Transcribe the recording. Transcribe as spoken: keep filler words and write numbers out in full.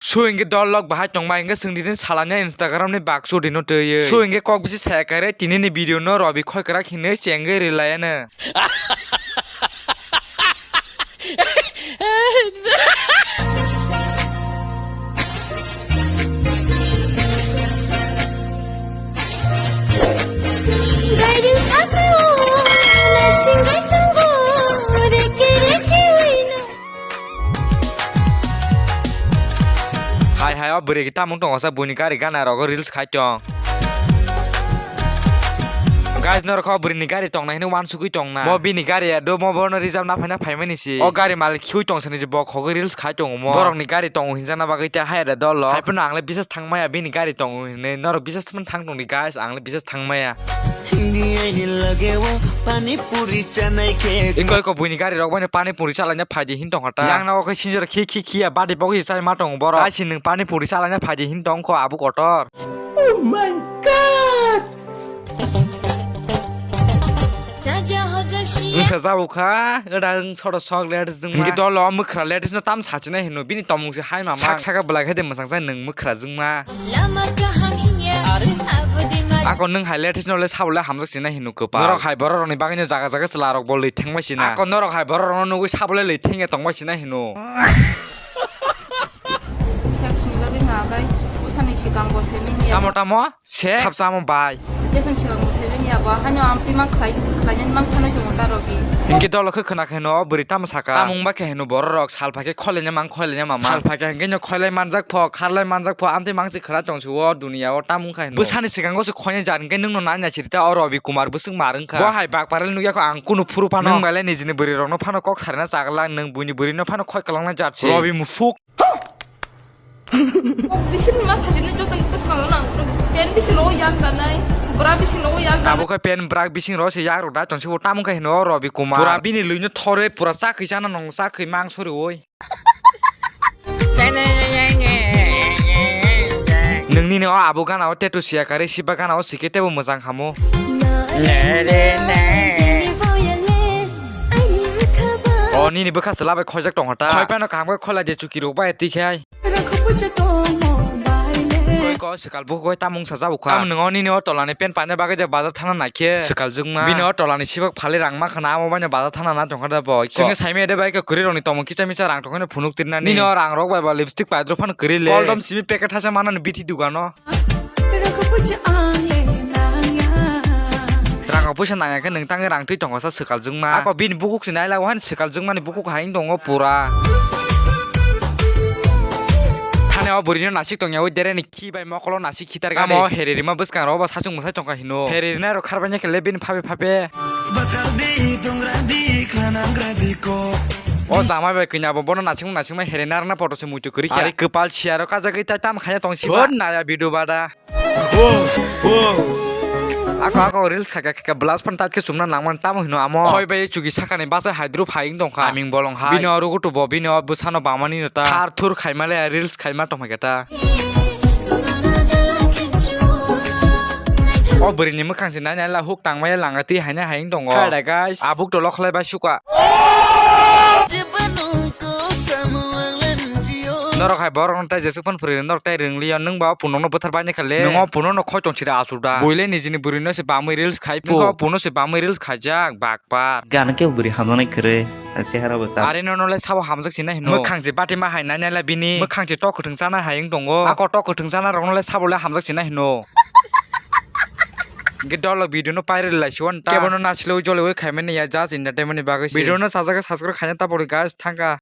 Su hingke dol lok bahai tongma hingke chwng dini salanya Instagram ni baksu dino twiwi. Su hingke kok bisi saya kare tini ni video no Robi khoi kwrak hinwi chengwi rwlai ano. Hai hai, o bwrwi tamung tongo sa buini gari gana rogo reels khai tong. Guys, norok o bwrwi ni gari tong nai hino wansugwi tong na. Mo bini gari ya do, mo bono reserve na phaina phaimani si. O gari malik khiui tong sani je bo khogwi reels khai tongo mo. Borok ni gari tongo hinjana bagwi ta haya da dol lo. Hai phano ang le bisas thang maya bini gari tongo hinwi. Norok bisas thang tong di guys, ang le bisas thang maya. Hindi aini lage wo pani puri chanai khe. Iko iko buini gari rok bai pani puri chalai na phai di hin tong kha ta. Yang na o khe sinjor khi khi khi ya badi bok hi chai ma tongo borok. Guys, nwng pani puri chalai na phai di hin tong kho abu kotor. Oh my God! Raja hoja shi. Wngsa jabo kha, eda wng soto sok latest jwngma. Hingke dol o mwkhra latest no tam sachina hino, bini tomung se hai mama. Sak saka belai khai de mwsang jai nwng mwkhra jwngma. Lama kaham hiya, abdi maj- Ako nwng hai latest no le sabo le hamjak sina hino kwpal. Norok hai borok rok ni bagwi no jaga jaga chwla rok bo lwi thengbai sina. Ako norok hai borok rok no nugwi sabo le lwi thengya tongbai sina hino. Sep sini bagwi nga agai usani sikang bo seming ya. Tamo tamo? Se? Sap samo bai. Jason sikang bo seming ya ba, hano amtwi ma khlai, khlainani mang sanai tongo ta rogi. Hingke dolo khe khwna khe no bwrwi tamo saka. Tamung ba khe hino borok rok sal phai khe khoilaina mang khoilaina mama. Sal phai khe hingke no khoilai manjak pho, kharlai manjak pho, amtwi mang se khwna tong se o duniya o tamung kha hino. Bwsani sikango se khoinai jar hingke nwng no nai nai siri ta o Robi Kumar bwswk mar wngkha. Bo hai bak paral nukya kho ang kunu phuru phano. Nwng bai le nijini bwrwi rok no phano kok sarina chaglak, nwng buini bwrwi no phano khoi kwlangna jar se. Robi musuk. Kok bising ma sajini joto ni bwskango nang pen bising rogo yak danai, bwra bising rogo yak danai. Abo khe pen bwrak bising rogo se yak rok da tong se bo tamo khe hino Robi Kumar. Bwra bini lwino thorwi pura chakhwi chana nong chakhwi mang sori oi. Nwng nini o abo gana o tattoo siya kari siba gana o sikhe tebo mwchang khamo. O nini bwkha chwla bai khoijak tongkha ta. Khoi phano kaham khe khola de chuki rok bai twi khai. Koi ko swkal bukhuk bai tamung sajak kha. Tamo nwng o nini o tola ni pant paina bagwi je bazar thana nai khe swkal jwkma. Bini o tola ni sibak phali rang ma khana amo bai no bazar thana na tongkha da bo. Chwngno saimaya de bai khe kwrwi rok ni tomung kicha micha rang tongkha no phunuk tirnani. Nini o rang rok bai ba lipstick paidrop phano kwrwi le. Koldom simi packet hachal manani bithi dugano. Rango puisa nangya khe nwng tangwi rang twi tongo sa swkal jwkma. Ako bini bukhuk se nai lago han swkal jwkmani bukhuk hai wng tongo pura. Thani o bwrwino nasik tongya ui dereni khi bai mokolo nasik khitar gari. Amo heri rima bwskang rogo bo sachung mwsai tongkha hino. Heri rinai rok kharbai khe le bini phabe phabe. O jamai bai kanya bo bono nasing nasing ma heri narna poto se muitu kwrwi kha. Ari kwpal siya rok kajagwi tai tam khaya tong si ba. Naya bidu bada. Ako ako reels khaika khaika blouse phano tat khe chumna nangmani tamo hino amo. Khoi bai chuki sakani bachai haidru phaiyung tongkha. Aming bolong hai. Bini o rugutu bo bini o bwsano bamani no ta. Thar thur khaima le reels khaima tongkha ta. O bwrwi ni mwkhang se nai nai la huk tangmaya langa twi haina hayung tongo. Khai da guys. Abuk tolo khlai bai suka. Norok hai borok no tai jesuk phano phwrwngwi norok tai rwngliya, nwng ba o punok no bwthar baini kha le. Nwng o punok no khoi tong sira asuk da. Buile nijini bwrwi no se bamwi reels khai phu. Nwng o puno se bamwi reels khaijak bakpar. Gana khe bwrwi hamjaknai kwrwi, chehara bo sa. Are no no le sabo hamjak sinai hino. Mwkhang je bati ma hai nai nai la bini. Mwkhang je tok kwthwng chana hai wng tongo. Ako tok kwthwng chana rok no le sabo le hamjak sinai hino. Hingke dolok video no pairwlai si wanta. Kebo no nachilwi joliwi khaimani ya just entertainment ni bagwi se. Video no sajagwi subscribe khaina tapori guys thangkha.